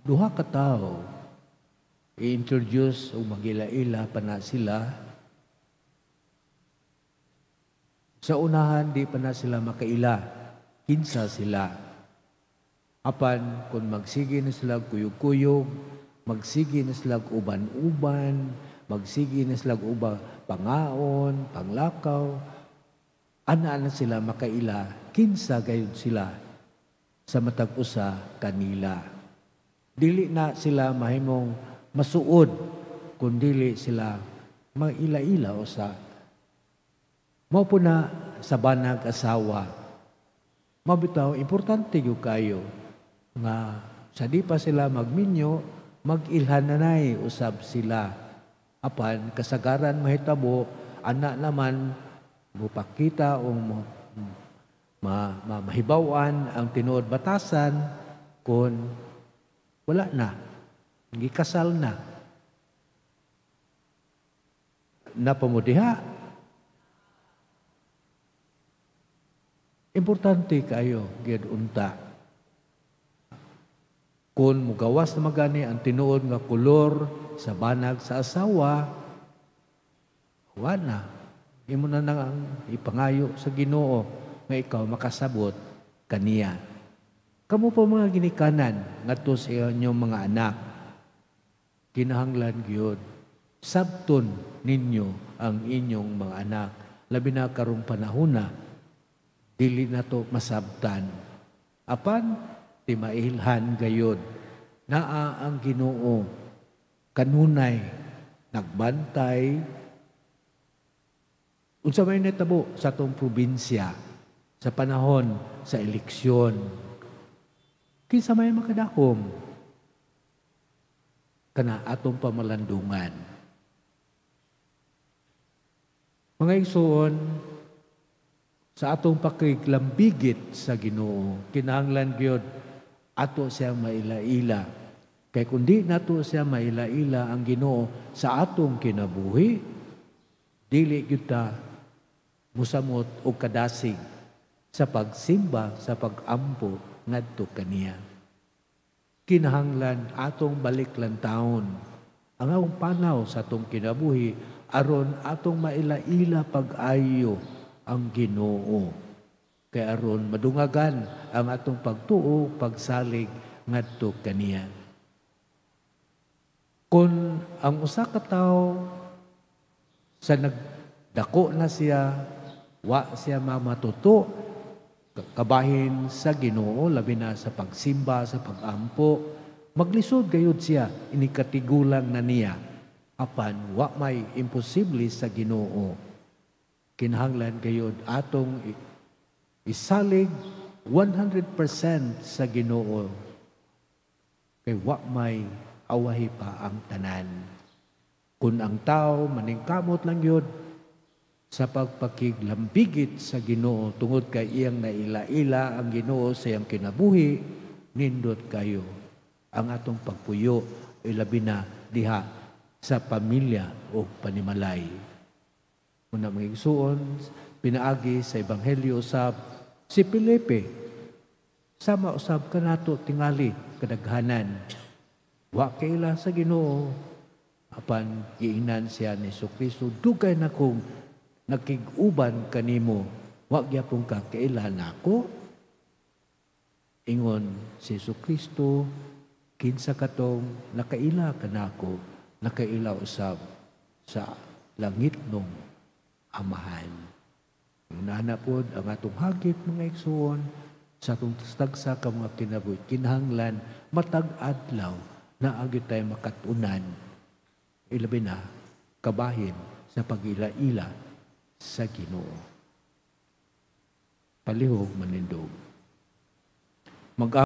Duha ka tawo i-introduce o magila-ila pa na sila. Sa unahan, di pa na sila makaila. Kinsa sila. Apan, kung magsige na sila kuyog-kuyog, magsige na sila uban-uban, magsige na sila uba pangaon, panglakaw, ana na sila makaila, kinsa gayud sila sa matag usa kanila. Dili na sila mahimong masuod kung dili sila maila-ila usa. Mao po na sa banag asawa. Mao bitaw importante gyud kayo nga sa di pa sila magminyo, mag-ilhananay usab sila. Apan kasagaran mahitabo ana naman mopakita o mahibaw-an ang tinuod batasan kung wala na, gikasal na. Napamudiha. Importante kayo, gyud unta. Kung mugawas na magani ang tinuod nga kolor sa banag sa asawa, wa na. Imo na nang ang ipangayo sa Ginoo nga ikaw makasabot kaniya. Kamo po mga ginikanan ngadto sa inyong mga anak, kinahanglan gyud sabton ninyo ang inyong mga anak. Labi na karong panahona, dili na to masabtan. Apan ti mailhan gayod, naa ang Ginoo kanunay nagbantay. Unsa may nitabo sa atong probinsya sa panahon sa eleksyon? Kinsa may makadahom? Kana atong pamalandungan. Mga igsoon, sa atong pakiglambigit sa Ginoo, kinahanglan gyud ato siya maila-ila. Kay kun di nato siya maila-ila ang Ginoo sa atong kinabuhi, dili gyud ta musamot og kadasig sa pagsimba, sa pagampo ngadto kaniya. Kinahanglan atong balik-lantawon ang atong panaw sa atong kinabuhi aron atong maila-ila pag-ayo ang Ginoo. Kay aron madungagan ang atong pagtuo, pagsalig ngadto kaniya. Kung ang usa ka tawo sa nagdako na siya, wa siya mamatuto kabahin sa Ginoo, labi na sa pagsimba, sa pagampo, maglisod gayud siya, inikatigulang na niya. Apan wa may imposible sa Ginoo. Kinahanglan gayud atong isalig 100% sa Ginoo. Kay wa may awahi pa ang tanan. Kung ang tao maningkamot lang yun sa pagpakiglambigit sa Ginoo tungod kay iyang naila-ila ang Ginoo sa iyang kinabuhi, nindot kayo ang atong pagpuyo, ilabi na diha sa pamilya o panimalay. Una mga igsuon, pinaagi sa Ebanghelyo usab si Felipe, sama usab kanato tingali kadaghanan. Wa kaila sa Ginoo, apan giingnan siya ni Jesucristo, dugay na kong nakig-uban kanimo, wa gyapon ka kaila nako. Ingon si Jesucristo, kinsa katong nakaila kanako, nakaila usab sa langit nung Amahan. Nana pod ang atong hagit mga igsuon sa atong tagsa ka mga kinabuhi, kinahanglan matag adlaw na agi tayo makatunan, ilabi na kabahin sa pag-ila-ila sa Ginoo. Palihog manindog. Mag